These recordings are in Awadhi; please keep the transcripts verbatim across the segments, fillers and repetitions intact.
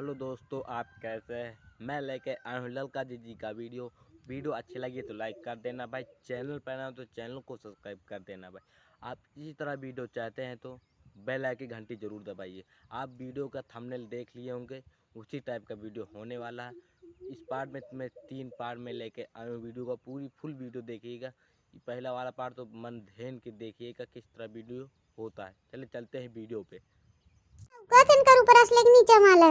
हेलो दोस्तों, आप कैसे हैं? मैं लेके आया हूँ ललका जी जी का वीडियो। वीडियो अच्छी लगी तो लाइक कर देना भाई, चैनल पर नए हो तो चैनल को सब्सक्राइब कर देना भाई। आप इसी तरह वीडियो चाहते हैं तो बेल आइकन घंटी जरूर दबाइए। आप वीडियो का थंबनेल देख लिए होंगे, उसी टाइप का वीडियो होने वाला है। इस पार्ट में मैं तीन पार्ट में लेके आया हूँ वीडियो का, पूरी फुल वीडियो देखिएगा। ये पहला वाला पार्ट तो मन ध्यान के देखिएगा किस तरह वीडियो होता है। चलिए चलते हैं वीडियो पे। का इनकर ऊपर से लेके नीचे माला।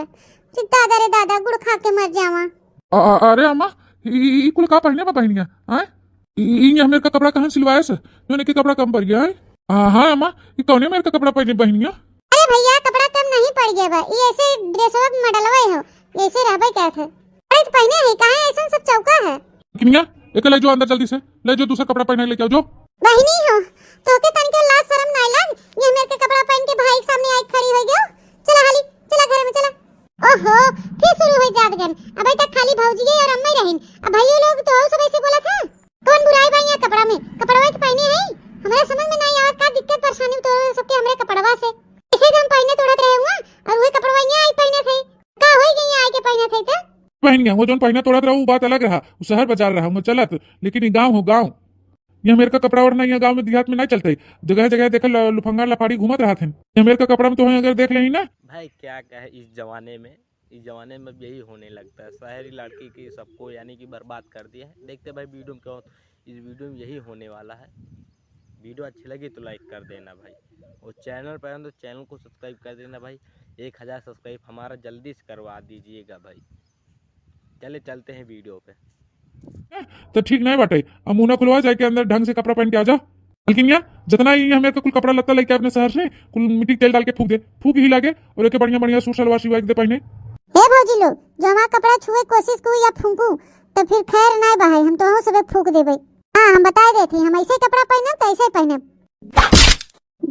रे दादा रे दादा, गुड़ खा के मर जावा। अ-, अ-, अरे अम्मा, ई, ई, ई कुल का पहिने बा बहिनिया? आय? ई, ई हमें का कपड़ा कहाँ सिलवाए से? जोने के कपड़ा कम पड़ गया है? आ, हाँ अम्मा, ई कौने मेर का कपड़ा पहिने बहिनिया? अरे भैया, कपड़ा कम नहीं पड़ गया बा, ई ऐसे ड्रेसवा में मॉडलवा हो, ऐसे रहबे करत है। अरे तो पहिने है, काहे ऐसन सब चौका है? किनिया, एके ले जो अंदर जल्दी से, ले जो दूसरा कपड़ा पहिने लेके आओ जो। बहिनी हो, तोके तनिको लाज शरम नाई लाग? ये मेर के कपड़ा पहिन के भाई के सामने आई खड़ी हो गयो। चला हाली, चला घर में चला। ओहो, फिर शुरू हो जात गन। अबे तक खाली भौजिए और अम्मा ही रहिन। अब भाइयों लोग तो और सब ऐसे बोला था। कौन बुराई बा यहाँ कपड़ा में? कपड़वा तो पहिने है। हमरा समझ में नाई आवत का दिक्कत परेशानी तो सबके हमरे कपड़वा से। ऐसे तो हम पहिने तोड़त रहे हुआ और वही कपड़वा यहाँ आई पहिने थे। का होई गई आए के पहिनत है त? पहिनिया, वो जौन पहिना तोड़त रहा, उ बात अलग रहा, उ शहर बाजार रहा, उमे चलत, लेकिन ई गाँव हो, गाँव। ये मेर का कपड़ा ओढ़ना यहाँ गाँव में देहात में नहीं चलते। जगह जगह देखे ल-, लुफंगा लफाड़ी घूमत रहत हैं। ये मेर का कपड़ा में तो अगर देख लेही ना। भाई क्या कहे, इस जमाने में, इस जमाने में अब यही होने लगता है। शहरी लड़की की सबको यानी कि बर्बाद कर दिया है। देखते भाई वीडियो में क्या होता, इस वीडियो में यही होने वाला है। वीडियो अच्छी लगी तो लाइक कर देना भाई, और चैनल पर आए तो चैनल को सब्सक्राइब कर देना भाई। एक हज़ार सब्सक्राइब हमारा जल्दी से करवा दीजिएगा भाई। चले चलते हैं वीडियो पे। तो ठीक नहीं बाटे, अब मुंह ना खुलवा, जाके अंदर ढंग से कपड़ा पहन के आ जा। लेकिन यहाँ जितना ही हमें कुल कपड़ा लत्ता लेके अपने शहर से कुल मिट्टी के तेल डाल के फूक दे, फूक ही लागे, और एक बढ़िया बढ़िया सूट सलवार सिवा के दे पहने। हे भौजी लोग, जो हमार कपड़ा छुए कोशिश करू या फूंकू, तो फिर खैर नाय बहाई, हम तोहू सबे फूंक देबे। हाँ, हम बताए देत ही, हम ऐसे कपड़ा पहनब तो ऐसे पहनब।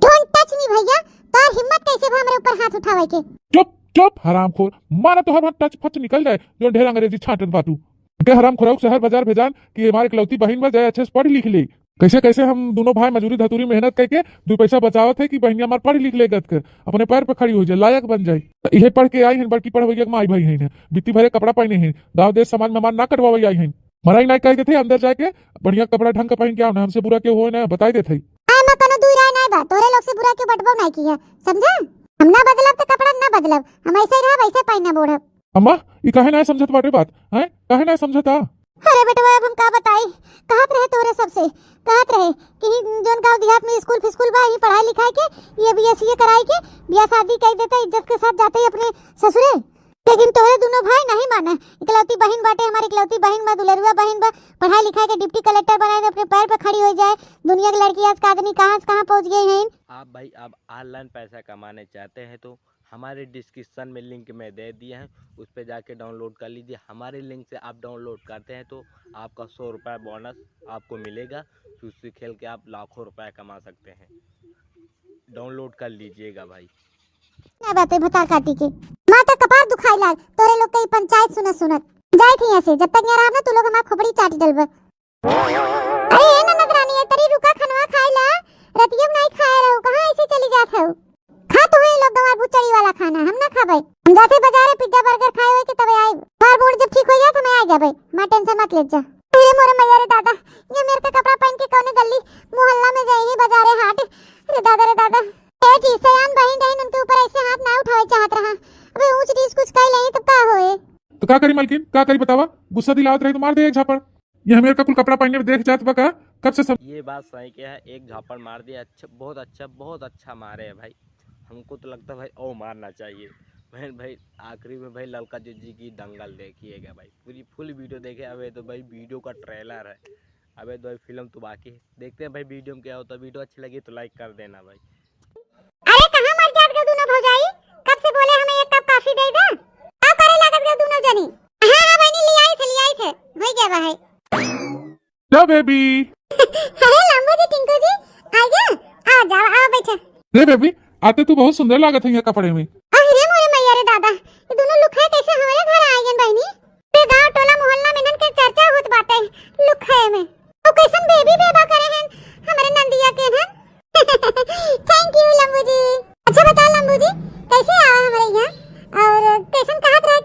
Don't touch me भैया, तोर हिम्मत कैसे भा हमरे ऊपर हाथ उठावे के? चुप, चुप, हरामखोर, मारा तोहर वहाँ टच फच निकल जाए, जो ढेर अंग्रेजी छाटत बाटू। के हरामखोर शहर बाजार भेजान कि हमार इकलौती बहिन बा, जाए अच्छे से पढ़ लिख ले। कैसे कैसे हम दोनों भाई मजूरी धतूरी मेहनत करके दो पैसा बचावत है कि बहिनिया हमार पढ़ लिख ले गत के, अपने पैर पे खड़ी हो जाए, लायक बन जाए। तो इहे पढ़ के आई हैं, बड़की पढ़ भैया के माई भाई हैं, बित्ती भरे कपड़ा पहने हैं, गाँव देश समाज में हमार ना कटवावे आई हैं। मराई नाई कह देते, अंदर जाके बढ़िया कपड़ा ढंग का पहन के आओ ना, हमसे बुरा केहू होए ना, बताई देते। आए में कोनो दुई राय नाई बा, तोहरे लोग से बुरा केहू बटबो नाई किया, समझा? हम ना बदलब तो कपड़ा ना बदलब, हम ऐसे ही रहब, ऐसे पहनब ओढ़ब। अम्मा, ई काहे नाई समझत बाटे बात, हैं? काहे नाई समझता? अरे बेटवा, अब हम का बताई, कहत रहे तोहरे सबसे, कहत रहे कि जौन गाँव देहात में स्कूल फिस्कूल बा, यहीं पढ़ाई लिखाई के, ये बीए सीए कराई के, बियाह शादी कर देते, इज्जत के साथ जाते ही अपने ससुरे। लेकिन तोहरे दोनों भाई नहीं माने। इकलौती बहिन बाटे, हमारी इकलौती बहिन बा, दुलरुआ बहिन बा, पढ़ाई लिखाई के डिप्टी कलेक्टर बनाए दे, अपने पैर पे खड़ी हो जाए। दुनिया के लड़की आज का आदमी कहाँ से कहाँ पहुँच गई हैं। आप भाई, आप ऑनलाइन पैसा कमाने चाहते हैं तो हमारे डिस्क्रिप्शन में लिंक मैं दे दिए हैं, उस पे जाके डाउनलोड कर लीजिए। हमारे लिंक से आप डाउनलोड करते हैं तो आपका सौ रुपये बोनस आपको मिलेगा, तो उससे खेल के आप लाखों रुपये कमा सकते हैं। डाउनलोड कर लीजिएगा भाई। ना बाटे भतार काटी के। माँ का कपार दुखाई लाग, तोरे लोग के ई पंचायत सुनत सुनत। जाए थी यहाँ से, जब तक यहाँ रहब ना, तू लोग हमार खोपड़ी चाट डलबे। अरे ए ननद रानी, ए तरी रुका, खनवा खाए ला, रतिया में नहीं खाए रहो, कहाँ ऐसे चली जात हो? खा तो है लोग गंवार भुचड़ी वाला खाना, हम ना खाबे। हम जाते बाजारे पिज्जा बर्गर खाए हुए के तबे आए। बार मूड जब ठीक हो जाए तो मैं आ जाबे, माँ टेंशन मत ले जा। अरे मोरे मैया रे दादा, ये मेरे का कपड़ा पहन के कौने गली मोहल्ला में जाइए बाजारे हाट। अरे दादा रे दादा। ए जी, सयान बहिन रहिन, उनके ऊपर ऐसे हाथ ना उठावे चाहत रहा। अबे ऊंच नीच कुछ कह लेही तब का होए? तो का करी मालकिन, का करी बतावा? गुस्सा दिलावत रही तो मार दे एक झापड़। ये हमें का कुल कपड़ा पहने देख जात बा का? कब से सम- ये बात सही के है, एक झापड़ मार दिया। अच्छा, बहुत अच्छा, बहुत अच्छा मारे है भाई। हमको तो लगता है भाई और मारना चाहिए। बहन भाई, आखिरी में भाई ललका जी जी की दंगल देखिएगा भाई, पूरी फुल वीडियो देखे। अबे तो भाई वीडियो का ट्रेलर है, अबे तो भाई फिल्म तो बाकी है। देखते हैं भाई वीडियो में क्या होता है। वीडियो अच्छी लगी तो लाइक कर देना भाई। अरे कहाँ मर जात गए दोनों भौजाई? कब से बोले हमें एक कप कॉफी दे दे? का करे लागत गए दोनों जनी? हाँ हाँ बहनी, ले आई थे, ले आई थे, हो गया बा है। क्या बेबी? अरे लंबू जी, टिंकू जी, आ गया? आ जाओ, आओ बैठो। रे बेबी, आते तू बहुत सुंदर लागत है ये कपड़े में। अरे मोरे मैया रे दादा, ये दोनों लुखाए कैसे हमारे घर आ गए बहनी? ये गांव टोला मोहल्ला में इनन के चर्चा होत बाटे लुखाए में। तो कैसन बेबी बेबा करे हैं हमारे नंदिया के हैं। Thank you लंबू जी। अच्छा बता लंबू जी, कैसे आवा हमारे यहाँ और कैसन कहत रहे?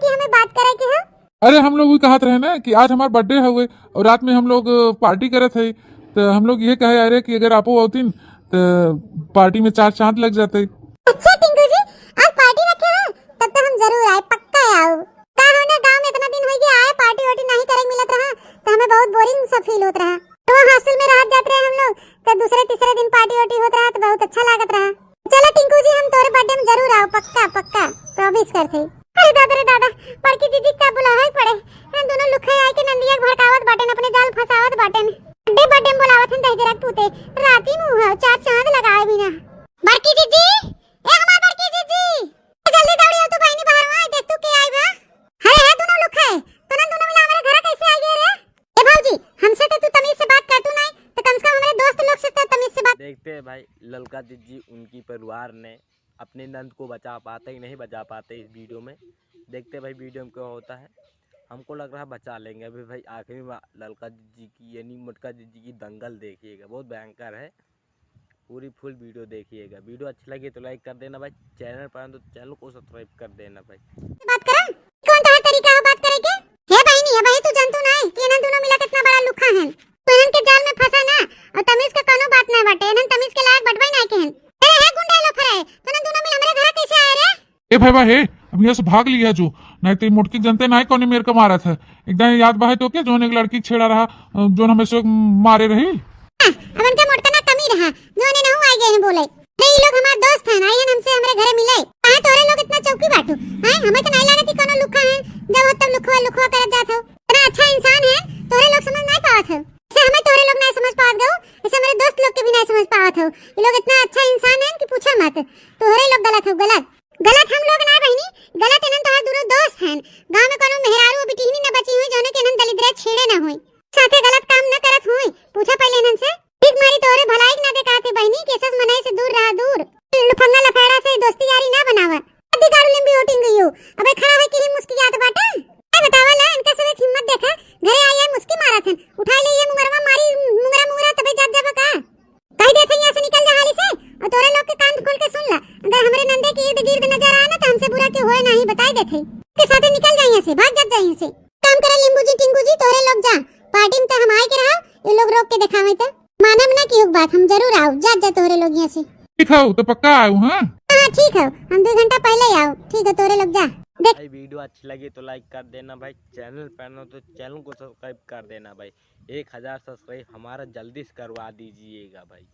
अरे, हम लोग भी कहत रहे ना कि आज हमार birthday हवे और रात में हम लोग, अ, party करत है, तो हम लोग ये कहे, अरे, कि अगर आपो आवतिन, तो party में चार चांद लग जाते। अच्छा टिंकू जी, आज party रखे हैं, तब तो हम जरूर आए, पक्का आऊ। का हो ना, गाँव में इतना दिन हो गया आए, party वार्टी नहीं करे मिलत रहा, तो हमें बहुत boring सा feel होत रहा। तो hostel में रहत जात रहे हम लोग, तो दूसरे तीसरे दिन party वार्टी होत रहा, तो बहुत अच्छा लागत रहा। चलो टिंकू जी, हम तोरे birthday में जरूर आओ, पक्का, पक्का, promise करते। अरे दादा रे दादा, बड़की जीजी का बुलावे पड़े। हम दोनों लुखे आए के नंदिया के भड़कावत बाटेन, अपने जाल फंसावत बाटेन। Birthday, birthday में बुलावत हन दहिजरा के पूते, राती में हुआ चार चांद लगाए बिना। बड़की जीजी, ए हमार बड़की जीजी, जल्दी दौड़ी आओ तू बहिनी, बाहर आए, देख तू के आई बा। अरे हे दोनों लुखे, तोनन दोनों मिला हमारे घर कैसे आ गए रे? ए भौजी, हमसे तो तू तमीज से बात करतू नहीं, तो कम से कम हमारे दोस्त लोग से तो तमीज से बात। देखते हैं भाई, ललका जीजी उनकी परिवार ने अपने नंद को बचा पाते कि नहीं बचा पाते इस वीडियो में। देखते हैं भाई वीडियो में क्या होता है। हमको लग रहा है बचा लेंगे। अभी भाई आखिरी में ललका जीजी की यानी मोटका जीजी की दंगल देखिएगा, बहुत भयंकर है। पूरी full वीडियो देखिएगा। वीडियो अच्छी लगी तो like कर देना भाई, channel पर आए तो channel को subscribe कर देना भाई। बात करा, कौन तोहार तरीका है बात करे के? हे बहिनी, हे बहिनी, तू जानतू ना है कि इन्हन दोनों मिला कितना बड़ा लुखा है। तू इन्हन के जाल में फंसा ना, और तमीज का कोनो बात ना बाटे, इन्हन तमीज के लायक बटवाई ना के हन। अरे हे गुंडा लोफर है, तू इन्हन दोनों मिल हमरे घर कैसे आए रे? ए भाई बा हे, अब यहाँ से भाग लिया जो, नहीं तो ये मोटकी जनते ना है कौन मेर का मारा था। एकदम याद बा है तो क्या, जोन एक लड़की छेड़ा रहा, अ, जोन हमें से मारे रही। हाँ, अब इनका मोटका ना कमी रहा, जो इन्हें नहु आए गए हैं बोले। अरे, ये लोग हमारे दोस्त हैं, आए हैं हमसे, हमरे घरे मिले। काहे तोरे लोग इतना चौकी बाटू? हैं, हमें तो नहीं लागत कि कोनो लुखा है, जब हो तब लुखवा, लुखवा करत जात हो। इतना अच्छा इंसान है, तोरे लोग समझ नहीं पावत हो। से हमें तोरे लोग नहीं समझ पावत गो, ऐसे मेरे दोस्त लोग के भी नहीं समझ पावत हो। ये लोग इतना अच्छा इंसान है कि पूछो मत। तोरे लोग गलत हो, गलत। गलत हम लोग ना बहिनी, गलत इन्हन तोहार दोनों दोस्त हैं। गाँव में कोनो मेहरारू बिटिहनी न बची हुई, जौने के इन्हन दलिद्रे छेड़े न हुई। साथे गलत काम न करत हुई, पूछा पहले इन्हन से। ठीक मारी तोरे भलाई ना देखाते बहिनी, केसस मनई से दूर रहा, दूर। लफंगा लफड़ा से दोस्ती यारी ना बनावा। अति गारू लिम्बी ओटिंग गई हो। अबे खड़ा है कि मुस्कियात बाटे। ए बतावा ला, इनका सब एक हिम्मत देखा, घरे आई है मुस्की मारा थन। उठाई ले ये मुंगरवा मारी, मुंगरा मुंगरा तबे जात जाबा का? कह देत है यहाँ से निकल जा हाली से, और तोरे लोग के कान खोल के सुन ला, अगर हमरे नंदे के इर्द गिर्द नजर आए ना तो हमसे बुरा के होए नहीं, बताई देत है। के साथे निकल जा यहाँ से, भाग जात जा यहाँ से। काम करे लिंबू जी, टिंकू जी, तोरे लोग जा, पार्टी में तो हम आए के रहा, ये लोग रोक के दिखावे तो। मानब ना कि एक बात, हम जरूर आओ, जात जा तोरे लोग यहाँ से। ठीक हो तो पक्का आओ, हाँ? हाँ, ठीक हो, हम दो घंटा पहले ही आओ, ठीक हो, तोरे लोग जा। देख भाई, वीडियो अच्छी लगी तो like कर देना भाई, चैनल पर नए हो तो चैनल को subscribe कर देना भाई। एक हजार subscribe हमारा जल्दी से करवा दीजिएगा भाई।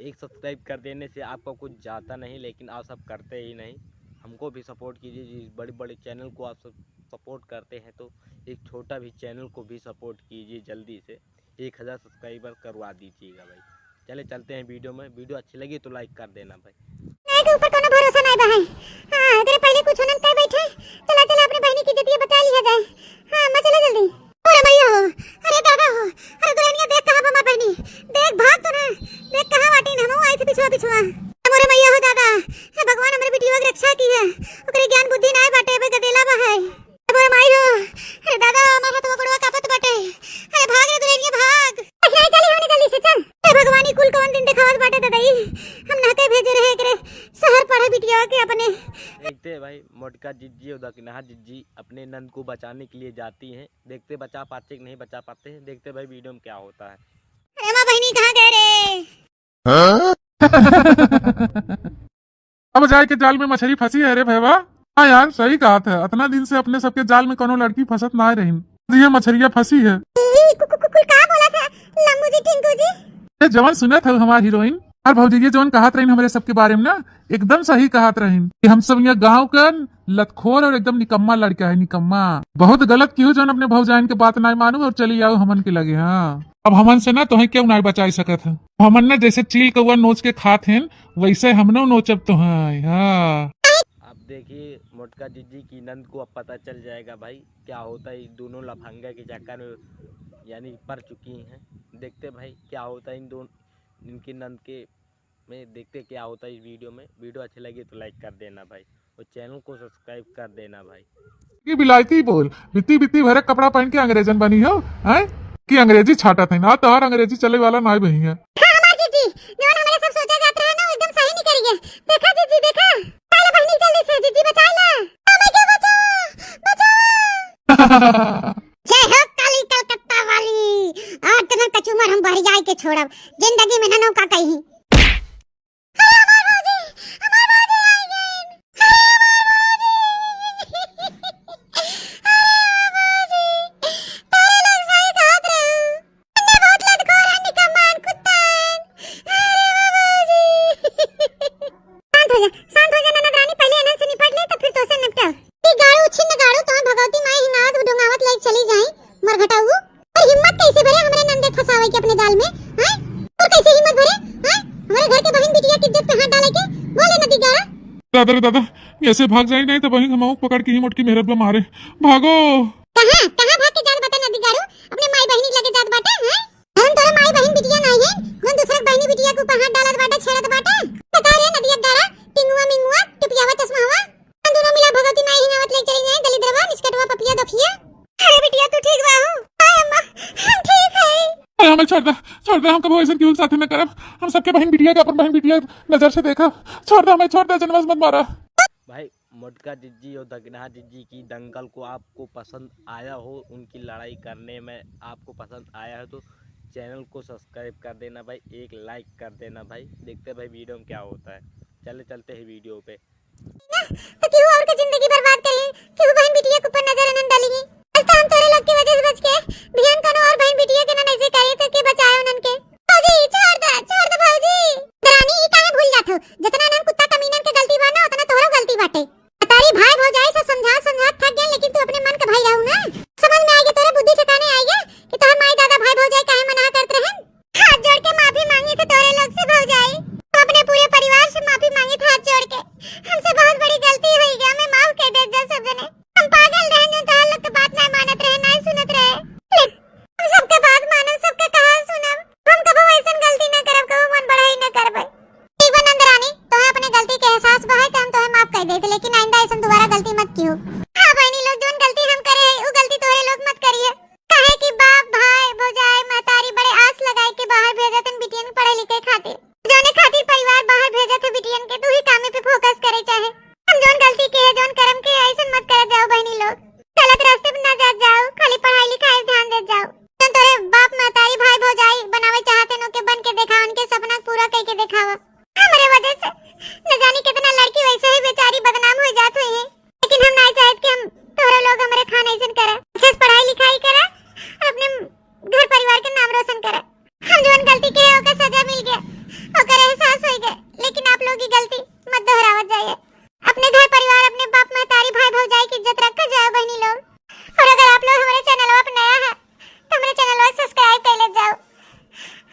एक subscribe कर देने से आपका कुछ जाता नहीं, लेकिन आप सब करते ही नहीं। हमको भी support कीजिए, जिस बड़े बड़े चैनल को आप सब support करते हैं, तो एक छोटा भी चैनल को भी support कीजिए जल्दी से। एक हजार subscriber करवा दीजिएगा भाई। चले चलते हैं वीडियो में, वीडियो अच्छी लगी तो like कर देना भाई। नहीं के ऊपर कोनो भरोसा नहीं बा है। हाँ, एकरे पहले कुछ होनन कह बैठे। चला, चला, अपने बहिनी की इज्जतिया बचा लिया जाए। हाँ, अम्मा, चला जल्दी। अरे भैया हो, अरे दादा हो, अरे दुल्हनिया देख कहाँ बा हमार बहिनी, देख भाग तो ना, देख कहाँ बाटी, हम आई थी पिछुआ पिछुआ। मोरे मैया हो दादा, हे भगवान हमरे बिटिया के रक्षा की है, ओकरे ज्ञान बुद्धि नाय बाटे, अबे गदेला बा है। अबे माई हो, अरे दादा, हमार हाथवा गोड़वा कांपत बाटे। अरे भाग रे दुल्हनिया, भाग। अरे चली होने जल्दी से चल। हे भगवान, ई कुल कवन दिन देखावत बाटे दादा ई? हम नहके भेजे रहे एकरे शहर पढ़े बिटिया के अपने। देखते हैं भाई, मोटका जिज्जी और दकिनहा जिज्जी अपने नंद को बचाने के लिए जाती हैं। देखते बचा पाते कि नहीं बचा पाते हैं, देखते भाई वीडियो में क्या होता है। अरे माँ बहिनी कहाँ गए रे? हाँ? अब जाए के जाल में मछरी फंसी है रे भैया। हाँ यार, सही कहा था, इतना दिन से अपने सबके जाल में कोनो लड़की फंसत ना रही, ये मछरिया फंसी है। ई, कु-, कु-, कु-, कुल का बोला था लम्बू जी, टिंकू जी? ये जवन सुनत है हमार हीरोइन और भौजी, ये जवन कहत रही हमरे सबके बारे में ना, एकदम सही कहत रही कि हम सब यहाँ गाँव का लतखोर और एकदम निकम्मा लड़का है, निकम्मा। बहुत गलत कियो जौन अपने भौजाइन के बात नाय मानू और चली आओ हमन के लगे। हाँ, अब हमन से ना तोहे क्यों नाय बचाई सकत है। हमन ना जैसे चील कौआ नोच के खात हैं, वैसे हमनो नोचब तोहे। हाँ। अब देखिए मोटका जिज्जी की नंद को अब पता चल जाएगा भाई, क्या होता है इन दोनों लफंगा के चक्कर में, यानी पड़ चुकी हैं। देखते भाई क्या होता है इन दोनों, इनकी नंद के में देखते क्या होता है इस वीडियो में। वीडियो अच्छी लगी तो like कर देना भाई, और चैनल को subscribe कर देना भाई। कि बिलायती बोल, बित्ती बित्ती भरे कपड़ा पहन के अंग्रेजन बनी हो, हैं? कि अंग्रेजी छाटा थे ना, तोहार अंग्रेजी चले वाला ना भैया। हाँ, हमार जीजी, जवन हमरे सब सोचा जात रहे ना, वो एकदम सही निकल गया। देखा जीजी, देखा, चल बहिनी जल्दी से, जीजी बचा ला। ओ माय गॉड, बचाओ, बचाओ। जय हो काली कलकत्ता वाली। आज तोहन कचूमर हम बहरियाई के छोड़ब, जिंदगी में ननो का कही। अरे हमार भौजी, हमार भौजी आई गईन। अरे हमार भौजी, अरे हमार भौजी, तोरे लोग सही कहत रहू। अन्य बहुत लतखोर है, निकम्मा है, कुत्ता है। अरे बाबूजी। शांत हो जा, शांत हो जा ननद रानी, पहले इन्हन से निपट ले, तब फिर तोसे निपटा। ई गाड़ू, छिन्न गाड़ू, तोहे भगवती माई हिंगावत डोंगावत लेके चली जाई, मरघटाऊ। और हिम्मत कैसे भरे हमरे नंदे फंसावे के अपने जाल में, हैं? और कैसे हिम्मत भरे, हैं? हमारे घर के बहन बिटिया की इज्जत पे हाथ डाले के, बोले नदी गाड़ा। दादा रे दादा, ऐसे भाग जाए नहीं तो वहीं हम पकड़ के ही मोटकी मेहरब मारे। भागो। कहाँ, कहाँ भाग के जात बाटे नदी गाड़ू? अपने माई बहिनी लगे जात बाटे, हैं? हम तोरे माई बहिन बिटिया नाई है, जौन दूसरे के बहिनी बिटिया के ऊपर हाथ डालत बाटे, छेड़त बाटे। तो का रे नदिया गाड़ा, टिंगुआ मिंगुआ, टुपियावा चश्मावा, हम दोनों मिला भगवती माई हिंगावत ले चली जाए, दलिद्रवा, निष्कटवा, पपिया, दोखिया। अरे बिटिया, तू ठीक बा हो? हाय अम्मा, हम ठीक है। अरे हमें छोड़ दे, छोड़ दे, हम कबो ऐसन केहू के साथे न करब। हम सबके बहिन बिटिया के अपन बहिन बिटिया नजर से देखब। छोड़ दे हमें, छोड़ दे, जनवा से मत मारा। भाई, मोटका जिज्जी और दगनहा जिज्जी की दंगल को आपको पसंद आया हो, उनकी लड़ाई करने में आपको पसंद आया है तो चैनल को सब्सक्राइब कर देना भाई, एक लाइक कर देना भाई। देखते हैं भाई वीडियो में क्या होता है। चले चलते हैं वीडियो पे। ना, तो केहू और के जिंदगी बर्बाद कर ली, केहू बहन बिटिया के ऊपर नजर अनन डाली ही। आज तो हम तोरे लोग की वजह से बच के, भियान कोनो और बहन बिटिया के ना ऐसे करे तो के बचाए उनन के। भौजी, छोड़ दे, छोड़ दे भौजी। दरानी, ई काहे भूल जात हो? जितना इन्हन कुत्ता कमीनन के गलती बा ना, उतना तोहरो गलती बाटे। तारी भाई भौजाई से समझा समझा थक गए, लेकिन तू अपने मन के भाई रहू ना। समझ में आएगा, तोरे बुद्धि ठिकाने आएगा कि तोहर माई दादा भाई भौजाई काहे मना करत रहन। हाथ जोड़ के माफी मांगी थे तोरे लोग से भौजाई। हम अपने पूरे परिवार से माफी मांगी थे हाथ जोड़ के। हमसे बहुत बड़ी गलती हुई गया, हमें माफ कर दे जा सब जने। हम पागल रहन जो तोहर लोग के बात ना मानत रहे, ना सुनत रहे। लेकिन हम सबके बात मानब, सबके कहा सुनब। हम कबो ऐसन गलती ना करब, कबो मन बढ़ाई ना करबे। ठीक बा नंदरानी, तोहे अपने गलती के एहसास बा है, तो हम तोहे माफ कर देते, लेकिन आइंदा ऐसन दोबारा गलती मत कियो। हाँ बहनी लोग, जौन गलती हम करे है, उ गलती तोहे लोग मत करिए। काहे कि बाप, भाई, भौजाई, महतारी बड़े आस लगाए के बाहर भेजत हन बिटियन के पढ़े लिखे खातिर। जौने खातिर परिवार बाहर भेजत है बिटियन के, तू ही कामे पे फोकस करे चाहे। हम जौन गलती के है, जौन करम के है, ऐसन मत करत जाओ बहनी लोग। गलत रास्ते पे ना जात जाओ, खाली पढ़ाई लिखाई पे ध्यान देत जाओ। जौन तोरे बाप महतारी भाई भौजाई बनावे चाहते न, ओके बन के देखावा, उनके सपना पूरा कई के देखावा। हमरे वजह से न जाने कितना लड़की वैसे ही बेचारी बदनाम हो जात हुई है, लेकिन हम ना चाहत कि हम तोहरा लोग हमरे खान ऐसन करा। अच्छे से पढ़ाई लिखाई करा और अपने घर परिवार के नाम रोशन करा। हम जौन गलती के है, ओकर सजा मिल गया, ओकर एहसास हो गया, लेकिन आप लोग ये गलती मत दोहरावत जाइए। अपने घर परिवार, अपने बाप महतारी, भाई भौजाई की इज्जत रखा जाए बहनी लोग। और अगर आप लोग हमारे चैनलवा पे नया है तो हमारे चैनलवा सब्सक्राइब कर ले जाओ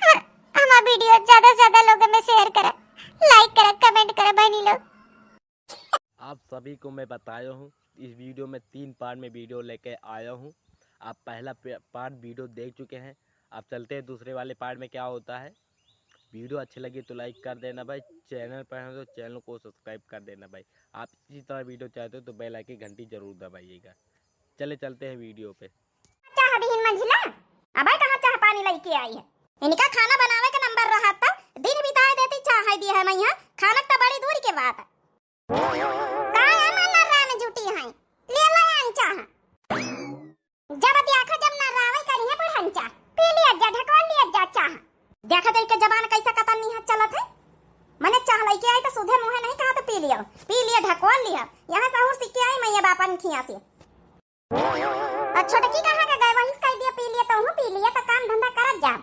और हमारा वीडियो ज्यादा से ज्यादा लोगों में शेयर करा, लाइक करा, कमेंट करा बहनी लोग। आप सभी को मैं बताया हूँ, इस वीडियो में तीन पार्ट में वीडियो लेके आया हूँ। आप पहला पे-, पार्ट वीडियो देख चुके हैं। आप चलते हैं दूसरे वाले पार्ट में क्या होता है। वीडियो अच्छी लगी तो लाइक कर देना भाई, चैनल पर हैं तो चैनल को सब्सक्राइब कर देना भाई। आप इसी तरह वीडियो चाहते हो तो बेल आइकन घंटी जरूर दबाइएगा। चले चलते हैं वीडियो पे। चाह दिहिन मंझिला, अबे कहाँ चाह पानी लइके आई है? इनका खाना बनावे का नंबर रहा था, दिन बिताए देती चाह है दिया है मैया, खाना तो बड़ी दूर के बात है। का है मन नर्रा में जुटी है, ले लो आन चाह। जब देखो जब नर्रावे करी है बुढ़न चाह, पी लिया जा, ढकवा लिया जा चाह। देखा जाई के जबान कैसे कतरनी है चलत है। मने चाह लइके आई तो सुधे मुँहे नहीं कहा तो पी लिया, पी लिया, ढकवा लिया। यहाँ सहूर सीख के आई मैया बापन खिया से। और छोटकी कहाँ का गए, वहीं से कह दिया पी लिया तो हूँ पी लिया तो काम धंधा करत जा।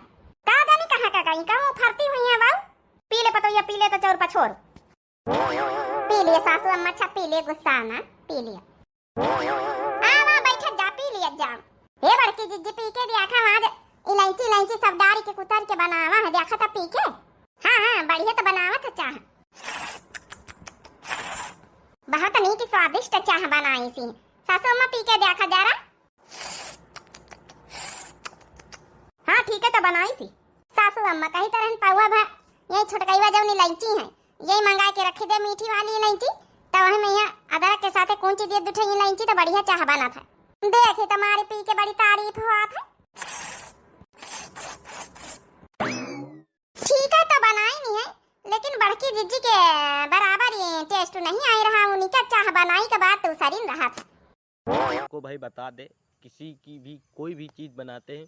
का जानी कहाँ का गई, कहूँ फरती हुई है बाऊ। पी ले पतोहिया, पी ले तो चोर पछोर। पी लिए सासू अम्मा, अच्छा पी लिए, गुस्सा ना, पी लिए। आ वहाँ बैठत जा, पी लिए जा। हे बड़की जिज्जी, पी के दिया खा आज इलायची, इलायची सब डारी के कुतर के बनावा है, देखा था पी के। हाँ, हाँ, बढ़िया तो बनावत है चाह। बहुत नीक स्वादिष्ट चाह बनाई सी। सासू अम्मा पी के देखा जरा। हाँ, ठीक है तो बनाई सी। सासू अम्मा कही तरहन पौवा भा, यही छोटकईवा जौन इलायची है, यही मंगा के रखी दे मीठी वाली इलायची, तो वही में यहाँ अदरक के साथे कूच दिए दू ठे इलायची तो बढ़िया चाह बनत है। देखी तुम्हारी पी के बड़ी तारीफ होत है। ठीक है तो बनाई नहीं है, लेकिन बड़की जिज्जी के बराबर ये टेस्ट नहीं आई रहा, उन्हीं का चाह बनाई के बाद दूसरी रहा था। आपको भाई बता दे, किसी की भी कोई भी चीज़ बनाते हैं,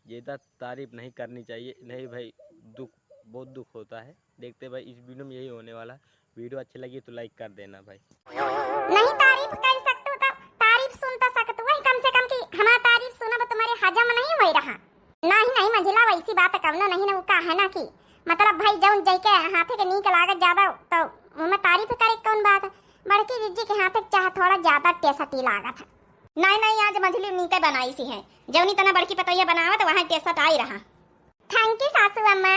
ज़्यादा तारीफ नहीं करनी चाहिए। नहीं भाई, दुख, बहुत दुख होता है। देखते भाई, इस वीडियो में यही होने वाला है। वीडियो अच्छी लगी तो like कर देना भाई। नहीं तारीफ कर सकतू तो तारीफ सुन तो सकतू है, कम से कम कि हमार तारीफ सुनब तुम्हारे हजम नहीं होई रहा। नहीं, नहीं मंझिला, वैसी बात कवनो नहीं ना, वो का है ना कि मतलब भाई जौन जैके हाथे के नीक लागत ज्यादा तो ओमे तारीफ करे के कौन बात है। बड़की जिज्जी के हाथे के चाह थोड़ा ज्यादा tasty लागत है। नहीं, नहीं, आज मंझली नीके बनाई सी है, जौनी तना बड़की पतोहिया बनावत वहाँ tasty आई रहा। Thank you सासू अम्मा।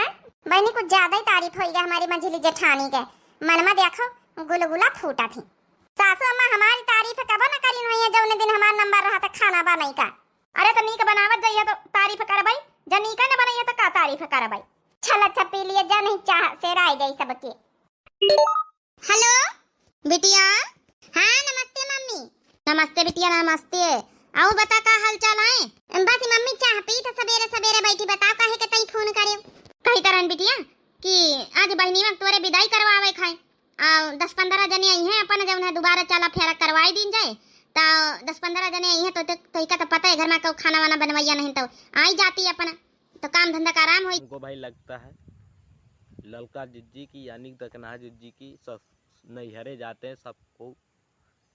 बहनी कुछ ज्यादा ही तारीफ होई गया हमारी मंझली जेठानी के। मनमा देखो गुलगुला फूटा थी। सासू अम्मा हमारी तारीफ कबो न करिन हुई है, जौने दिन हमार नंबर रहा था खाना बनाई का। अरे तो नीक बनावत जाइए तो तारीफ करबई, जब नीक न बनइए तो का तारीफ करबई। चल अच्छा पी लिए, जा नहीं चाह से राय जाई सबके। हेलो बिटिया। हाँ नमस्ते मम्मी। नमस्ते बिटिया नमस्ते। आऊ बता का हाल चाल है? बस मम्मी चाह पी तो सबेरे सबेरे बैठी, बताओ काहे के तई फोन करे? कही तरन बिटिया कि आज बहनीवा तोरे विदाई करवावे खाए। आ, दस पन्द्रह जने आई हैं अपन, जौन है दोबारा चाला फेरा करवाई दीन जाए, तो दस पन्द्रह जने आई हैं, तो, तो, तो इका तो पता है घर में केहू खाना वाना बनवैया नहीं, तो आई जाती अपन, तो काम धंधा का आराम होई। उनको भाई लगता है ललका जिज्जी की, यानी दकनहा जिज्जी की सस-, नैहरे जाते हैं सबको,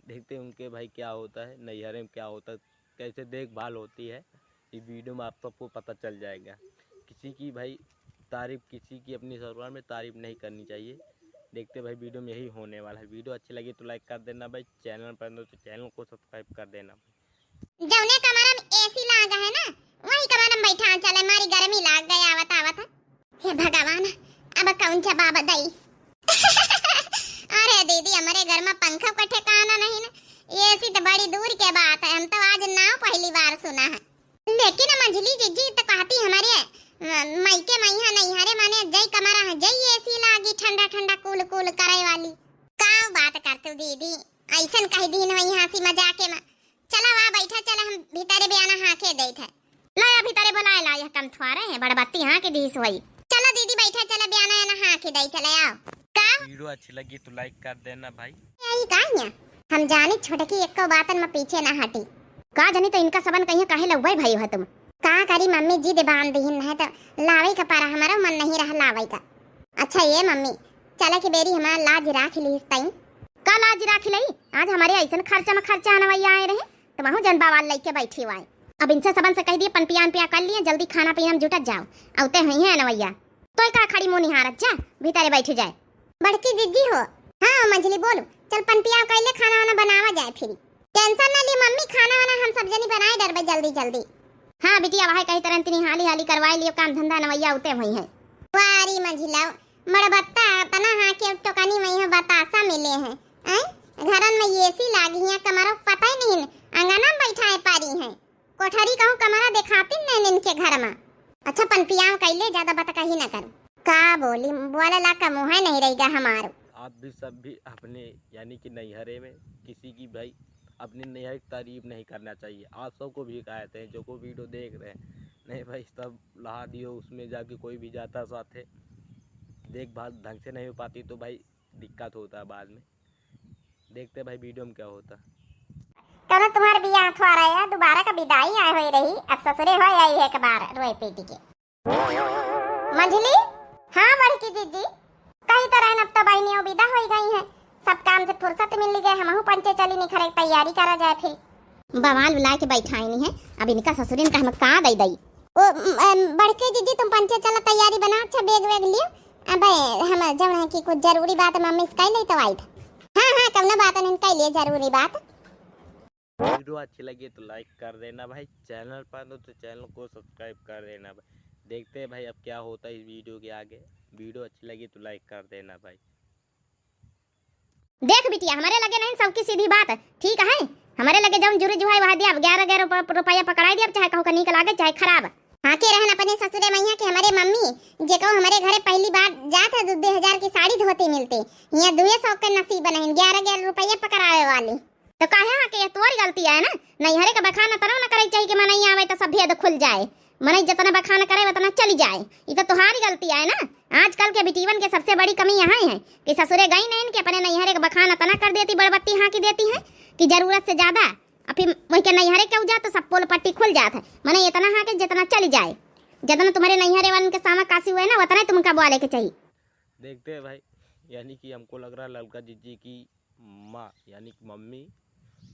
देखते हैं उनके भाई क्या होता है, नैहरे में क्या होता है, कैसे देखभाल होती है, इस वीडियो में आप सबको पता चल जाएगा। किसी की भाई तारीफ, किसी की अपनी ससुराल में तारीफ नहीं करनी चाहिए। देखते भाई वीडियो में यही होने वाला है। वीडियो अच्छी लगी तो like कर देना भाई, चैनल पर नए हो तो चैनल को subscribe कर देना भाई। जौने कमरा में AC लागा है ना, वही कमरा में बैठा चले, मारी गर्मी लाग गई आवत आवत। हे भगवान, अब कौन जवाब दई? अरे दीदी, हमरे घर में पंखा का ठिकाना नहीं ना, AC तो बड़ी दूर के बात है, हम तो आज नाव पहली बार सुना है। लेकिन मंझली जिज्जी तो कहती हमारे, अ, मायके मइहाँ नैहरे माने जई कमरा है, जई AC लागी ठंडा ठंडा cool cool करे वाली। का बात करतू दीदी, ऐसन कह दीन वही हंसी मजाके में। चला वा बैठा, चला हम भीतरे बयाना हाँके देत है। ला या भीतरे बुलाए ला, यह कम थुआरे है, बड़बत्ती हाँके दीस होई। चला दीदी बैठा, चला बयाना याना हाँके दे, चला आओ। का? वीडियो अच्छी लगी तो like कर देना भाई। यही का हिया? हम जानी छोटकी एको बातन में पीछे ना हटी। का जानी तो इनका सबन कहिया काहे लउबे भई हो तुम? का करी मम्मी, जिद बांध दिहिन है तो लावे का पारा हमारा मन नहीं रहा लावे का। अच्छा ये मम्मी, चला के बेरी हमार लाज राख लीस तई। का लाज राख लई? आज हमरे ऐसन खर्चा में खर्चा अनवैया आए रहे, तो महू जन बवाल लइके बैठी हुआ है। अब इनसे सबन से कह दिए, पनपिया अनपिया कर लिए, जल्दी खाना पीना में जुटत जाओ, अउते हुई है अनवैया। तोय का खड़ी मुँह निहारत, जा भीतरे बैठ जाए। बड़की जिज्जी हो। हाँ मंझली बोलू, चल पनपिया कैले खाना वाना बनावा जाए फिर। Tension ना ली मम्मी, खाना वाना हम सब जनी बनाए डरबे जल्दी जल्दी। हाँ बिटिया, वह कही तरह तिनी हाली हाली करवाए लियो काम धंधा, अनवैया अउते हुई है। वारी मंझिला, मड़बत्ता अपना हाँके टोकनी में है बतासा मिले हैं। हैं? घरन में AC लागी है, कमरा पता ही नहीं, अंगना में बैठाए पारी हैं। कोठरी कहूँ कमरा देखातिन नहीं इनके घर में। अच्छा पनपियाव कैले, ज्यादा बात कही ना करू। का बोली, बोले ला का मुँह नहीं रहेगा हमारो। आप भी सब भी अपने यानी कि नैहरे में किसी की भाई अपने नैहर की तारीफ नहीं करना चाहिए। आप सबको भी कहते हैं जो को वीडियो देख रहे हैं, नहीं भाई सब लहा दियो, उसमें जाके कोई भी जाता साथ है, देखभाल ढंग से नहीं हो पाती तो भाई दिक्कत होता है बाद में। देखते हैं भाई वीडियो में क्या होता। कौनो तुम्हारे बियाह थुआरा है, दोबारा का विदाई आए हुई रही, अब ससुरे हो आई एक बार रोए पीटी के। मंझली, हाँ बड़की जिज्जी, कही तो रहन अब तो बहनियों विदा होई गई हैं, सब काम से फुर्सत मिल गए, हमहू पंचे चली निखरे तैयारी करा जाए फिर। बवाल बुला के बैठाई नहीं है, अब इनका ससुरिन का हम का दई दई। ओ, म, अम, बड़के जिज्जी तुम पंचे चला तैयारी बना, अच्छा बैग वैग लियो, अबे हम जब है कि कुछ जरूरी बात मम्मी से कह ले तो आई था। हाँ, हाँ, कौनो बात नहीं, कह लिए जरूरी बात। वीडियो अच्छी लगी तो like कर देना भाई, चैनल पर हो तो चैनल को subscribe कर देना भाई। देखते हैं भाई अब क्या होता है इस वीडियो के आगे। वीडियो अच्छी लगी तो like कर देना भाई। देख बिटिया, हमरे लगे नहीं सबकी सीधी बात, ठीक है? हमरे लगे जौन जुरे जुहाई वह दिया, ग्यारह ग्यारह रुपया पकड़ाई दिया, चाहे कहू का नीक लागे चाहे खराब। हाँ के रहन अपने ससुरे मइहाँ के हमरे मम्मी, जे कहू हमरे घरे पहली बार जात है, दू दू हजार की साड़ी धोती मिलती, यहाँ दुए सौ के नसीब नहीं, ग्यारह ग्यारह रुपया पकड़ावे वाली। तो काहे हाँ के, ये तोरी गलती है ना, नैहरे का बखान तनो न करे चाहिए कि मनई आवे तो सब भेद खुल जाए। मनई जितना बखान करे उतना चली जाए, ये तो तुम्हारी गलती है ना। आजकल के बिटीवन के सबसे बड़ी कमी यहाँ है कि ससुरे गई नहीं कि अपने नैहरे का बखान इतना कर देती, बड़बत्ती हाँकी देती हैं कि जरूरत से ज्यादा। अब फिर वही के नैहरे के उजा तो सब पोल पट्टी खुल जात है। मने इतना हाँ के जितना चली जाए, जितना तुम्हारे नैहरे वालन के सामा काशी हुए ना, उतना ही तुमका बोले के चाहिए। देखते हैं भाई, यानी कि हमको लग रहा है ललका जिज्जी की माँ यानी कि मम्मी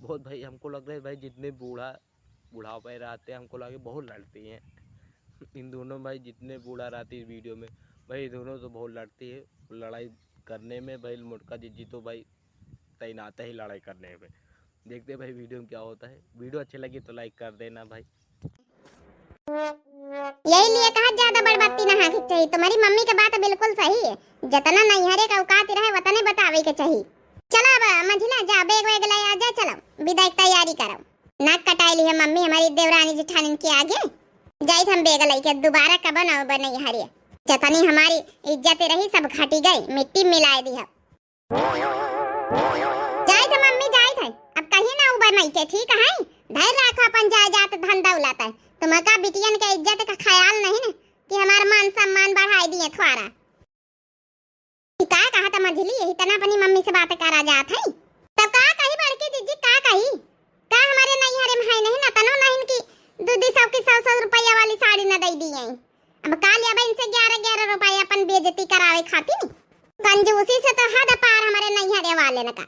बहुत, भाई हमको लग रहा है भाई जितने बूढ़ा बुढ़ापे रहते हैं हमको लगे बहुत लड़ती हैं इन दोनों भाई जितने बूढ़ा रहती है वीडियो में भाई दोनों तो बहुत लड़ती है लड़ाई करने में। भाई मोटका जिज्जी तो भाई तैनात है लड़ाई करने में। देखते हैं भाई वीडियो में क्या होता है। वीडियो अच्छी लगी तो लाइक कर देना भाई। यही लिए कहा ज्यादा बड़ बत्ती ना हाँके के चाहिए। तुम्हारी मम्मी के बात बिल्कुल सही है, जितना नैहरे का औकात रहे वतने बतावे के चाहिए। चलो अब मंझिला जा, बैग वैग ले आ जा, चलो विदाई की तैयारी करो। नाक कटाई ली है मम्मी हमारी देवरानी जेठानिन के आगे। जाइत हम बैग लेके दोबारा कब ना अब नैहरे। जतनी हमारी इज्जत रही सब घटी गई, मिट्टी मिलाए दी है। जाइत है मम्मी, जाइत है। अब कहीं ना उबे मई के, ठीक है? धैर रखो अपन जायदाद धन दौलत है। तुम्हारा बिटियन के इज्जत का ख्याल नहीं न कि हमार मान सम्मान बढ़ाई दिए थोड़ा। ई का कहा था मझली, यही तना अपनी मम्मी से बात करा जात है। तब का कही बड़की जिज्जी, का कही? का हमारे नैहरे में है नहीं ना तनो नहीं कि दू दू सौ की सौ सौ रुपया वाली साड़ी न दे दी है। अब का लेबे इनसे ग्यारह ग्यारह रुपया अपन बेइज्जती करावे खातिर? कंजूसी से तो हद पार हमारे नैहरे वाले न का।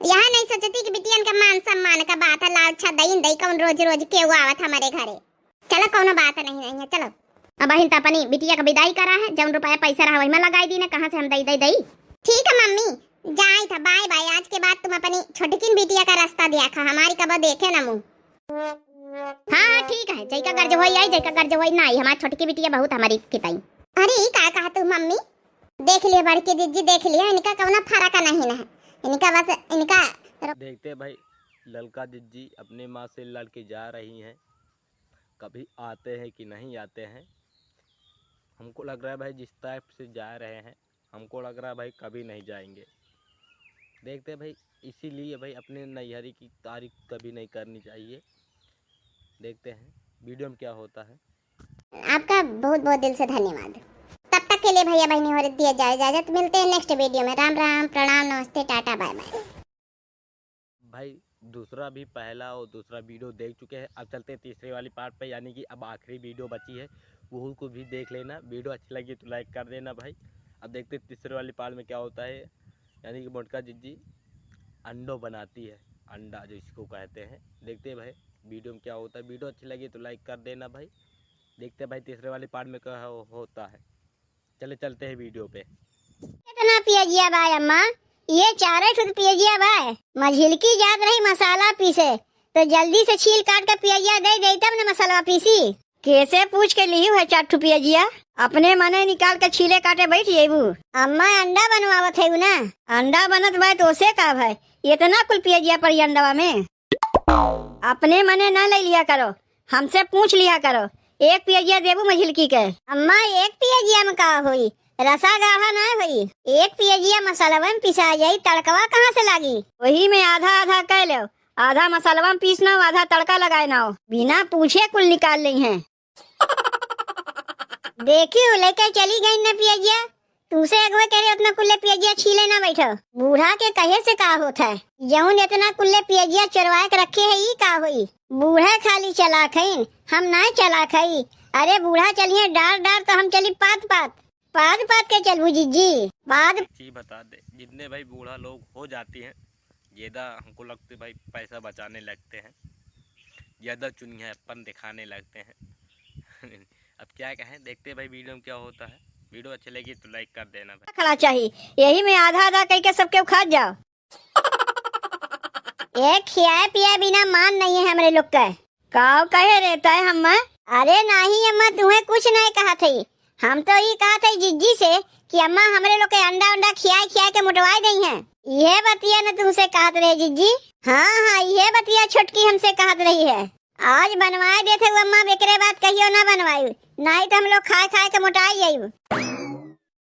यह नहीं सोचती कि बिटियन के मान सम्मान का बात है, लाओ अच्छा दई न दई, कौन रोज रोज केहू आवत हमारे घरे। चलो कौनो बात नहीं, नहीं है, चलो। अब अहिन त अपनी बिटिया का विदाई करा है, जौन रुपया पैसा रहा वही में लगाई दी ना, कहाँ से हम दई दई दई। ठीक है मम्मी, जाइत है, बाय बाय। आज के बाद तुम अपनी छोटकिन बिटिया का रास्ता दिया खा, हमारी कबो देखे ना मुँह। हाँ हाँ ठीक है, जैका गर्ज होई आई, जैका गर्ज होई ना आई, हमार छोटकी बिटिया बहुत हमारी किताई। अरे ई का कहा तू मम्मी? देख लिया बड़की जिज्जी, देख लिया, इनका कौनो फर्क नहीं ना है, इनका बस इनका देखते भाई ललका जिज्जी अपने माँ से लड़ के जा रही हैं, कभी आते हैं कि नहीं आते हैं। हमको लग रहा है भाई जिस टाइप से जा रहे हैं, हमको लग रहा है भाई कभी नहीं जाएंगे। देखते हैं भाई, इसीलिए भाई अपने नैहरी की तारीफ कभी नहीं करनी चाहिए। देखते हैं वीडियो में क्या होता है। आपका बहुत बहुत दिल से धन्यवाद। तब तक के लिए भैया बहनी हो दिया जाए इजाजत, मिलते हैं नेक्स्ट वीडियो में। राम राम, प्रणाम, नमस्ते, टाटा, बाय बाय। भाई दूसरा भी पहला और दूसरा वीडियो देख चुके हैं। अब चलते हैं तीसरे वाली पार्ट पे, यानी कि अब आखिरी वीडियो बची है, वो को भी देख लेना। वीडियो अच्छी लगी तो लाइक कर देना भाई। अब देखते हैं तीसरे वाली पार्ट में क्या होता है, यानी कि मोटका जिज्जी अंडो बनाती है, अंडा जो इसको कहते हैं। देखते हैं भाई वीडियो में क्या होता है। वीडियो अच्छी लगी तो लाइक कर देना भाई। देखते हैं भाई तीसरे वाली पार्ट में क्या हो, होता है। चले चलते हैं वीडियो पे। कितना पियजिया बा अम्मा? ये चारे ठो पियजिया बा। मझिलकी जात रही मसाला पीसे, तो जल्दी से छील काट के पियजिया दे दे, तब न मसाला पीसी। कैसे पूछ के लिहू है चार ठो पियजिया? अपने मने निकाल के छीले काटे बैठ जेबू। अम्मा अंडा बनवावत है ना, अंडा बनत बा तो उसे का भाई, इतना कुल पियजिया पड़ी अंडवा में। अपने मने ना ले लिया करो, हमसे पूछ लिया करो। एक पियजिया देबू मझिलकी के? अम्मा, एक पियजिया में का होई, रसा गाढ़ा ना होई। एक पियजिया मसालवा में पिसा जाई, तड़कवा कहाँ से लागी? वही में आधा आधा कह लो, आधा मसालवा में पीस ना, आधा तड़का लगाए ना, बिना पूछे कुल निकाल ली हैं। देखियो, लेके चली गई न पियजिया। तूसे अगवे करे उतना कुल्ले पियजिया छीले ना बैठो। बूढ़ा के कहे से का होत है? जौन इतना कुल्ले पियजिया चोरवा के रखे है, ई का होई? बूढ़ा खाली चालाक हईन, हम ना चालाक हई। अरे बूढ़ा चलिए डार डार तो हम चली पात पात। पात पात के चलबू जिज्जी, पात। एक चीज बता दे, जितने भाई बूढ़ा लोग हो जाती हैं, ज्यादा हमको लगते भाई पैसा बचाने लगते हैं, ज्यादा चुनियापन दिखाने लगते हैं। अब क्या कहें, देखते हैं भाई वीडियो में क्या होता है। वीडियो अच्छी लगी तो लाइक कर देना भाई। खड़ा चाहिए, यही में आधा आधा कह के सबके उखाड़ जाओ। एक खियाए पियाए बिना मान नहीं है हमरे लोग का। काव कहे रहता है अम्मा? अरे नहीं अम्मा, तुम्हें कुछ नहीं कहा थी। हम तो ई कहा थे जिज्जी से कि अम्मा हमरे लोग के अंडा उंडा खियाए खियाए के मोटवाए गई हैं। इहे बतिया न तुमसे कहत रहे जिज्जी। हाँ हाँ, इहे बतिया छोटकी हमसे कहत रही है। आज बनवाए देते हो अम्मा, एकरे बाद कहियो ना बनवाई, नहीं तो हम लोग खाए खाए के मोटाई जाइब।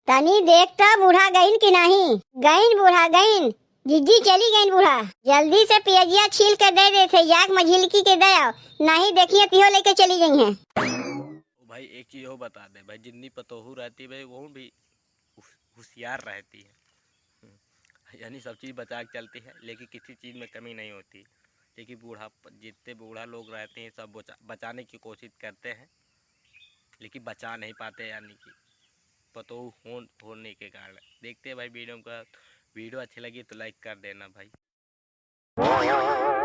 तनी देख तो बूढ़ा गइन कि नहीं? गइन बूढ़ा गइन, जिज्जी चली गइन बूढ़ा। जल्दी से पियजिया छील के दे देते, जाके मझिलकी के दे आओ, नहीं देखिए तिहो लेके चली गई हैं। ओ भाई एक चीज और बता दे भाई, जितनी पतोहू रहती है भाई वो भी हुस-, होशियार रहती है। हम्म, यानी सब चीज बचा के चलती है, लेकिन किसी चीज में कमी नहीं होती। देखिए बूढ़ा, जितने बूढ़ा लोग रहते हैं सब बचा, बचाने की कोशिश करते हैं, लेकिन बचा नहीं पाते, यानी कि पतोह होन-, होने के कारण। देखते हैं भाई वीडियो का, वीडियो अच्छी लगी तो like कर देना भाई।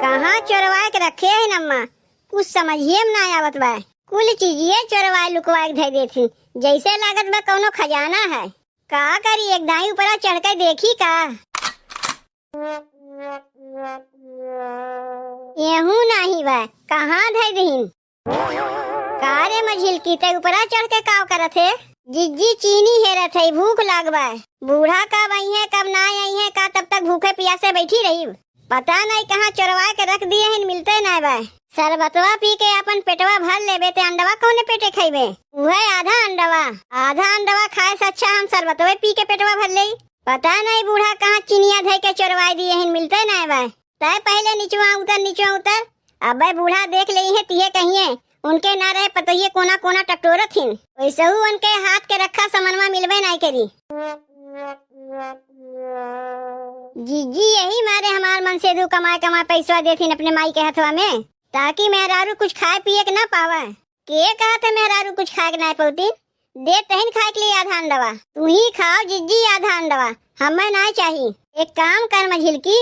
कहाँ चोरवाए के रखे है अम्मा, कुछ समझिए में ना आवत बा। कुल चीजिए चोरवाए लुकवाए के धइ देथिन, जैसे लागत बा कौनो खजाना है। का करी, एक दाई ऊपरा चढ़ के देखी का? एहू नाही बा, कहाँ धइ दिहिन? का रे मझिलकी, तै ऊपरा चढ़ के काव करत है? जिज्जी चीनी हेरत है, भूख लाग बा। बूढ़ा कब अइहें, कब ना अइहें, का तब तक भूखे पियासे बैठी रही? पता नहीं कहाँ चोरवा के रख दिए हैं, मिलते नहीं बा। शरबतवा पी के अपन पेटवा भर लेबे, ते अंडवा कौने पेटे खइबे? उहे आधा अंडवा, आधा अंडवा खाए से अच्छा हम शरबतवे पी के पेटवा भर लेई। पता नहीं बूढ़ा कहाँ चिनिया धइ के चोरवाए दिए हैं, मिलते नहीं बा। तै पहले निचवा उतर, निचवा उतर। अबे बूढ़ा देख लेइहें, तिहे कहिए, उनके ना रहे पतोहिए कोना कोना टटोरत हिन। वैसहू उनके हाथ के रखा समनवा मिलबे नाई करी। जीजी यही मारे हमार मनसेधू कमाए कमाए पैसवा देथिन अपने माई के हथवा में, ताकि मेहरारू कुछ खाए पिए के ना पावे। के कहत है मेहरारू कुछ खाए के नाई पौतिन? दे तहिन खाए के लिए आधा अंडवा। तू ही खाओ जिज्जी आधा अंडवा, हमें नाई चाही। एक काम कर मझिलकी,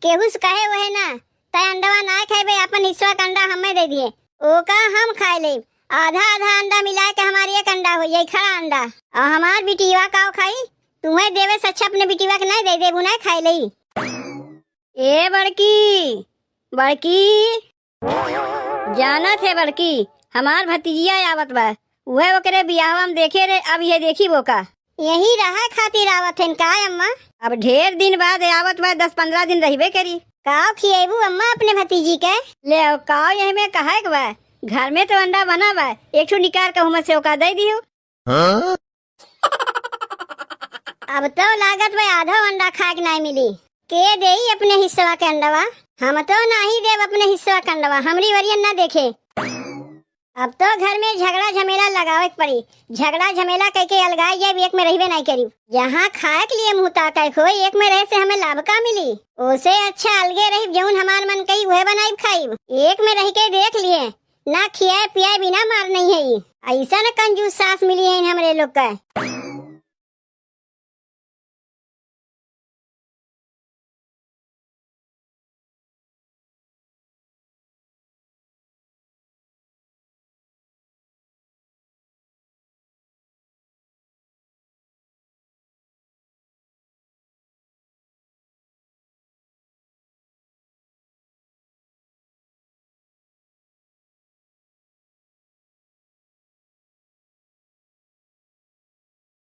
केहू से कहे वहे ना, तै अंडवा नाई खाइबे, अपन हिस्सा के अंडा हमें दे दिए, ओका हम खाए लेब। आधा आधा अंडा मिला के हमार एक अंडा हो जाई, खड़ा अंडा। और हमार बिटिया काव खाई? तुम्हें देवे से अच्छा अपने बिटिया के नाई दे देबू, नाई खाए लेई। ए बड़की, बड़की, जानत है बड़की, हमार भतीजिया आवत बा, उहे ओकरे बियाहवा में देखे रे, अब ये देखी वो का। यही रहा खातिर आवत हन का अम्मा? अब ढेर दिन बाद आवत बा, दस पन्द्रह दिन रहबे करी। काव खिएबू अम्मा अपने भतीजी के? ले आओ, काव यही में कहे के बा, घर में तो अंडा बना बा, एक ठो निकाल के हुमत से ओका दे दियो। हाँ? अब तो लागत बा आधो अंडा खाए के नाई मिली। के देई अपने हिस्सवा के अंडवा? हम तो नाही देब अपने हिस्सवा के अंडवा, हमरी वरियन ना देखे। अब तो घर में झगड़ा झमेला लगावे के पड़ी, झगड़ा झमेला कह के अलगाए जाए, एक में रहबे नाई करी। जहाँ खाए के लिए मुँह ताके खोई, एक में रहे से हमें लाभ का मिली? ओसे अच्छा अलगे रही, जौन हमार मन कही उहे बनाई खाई। एक में रह के देख लिए, ना खियाए पियाए बिना मार नहीं है ई। ऐसन कंजूस सास मिली है हमरे लोग का।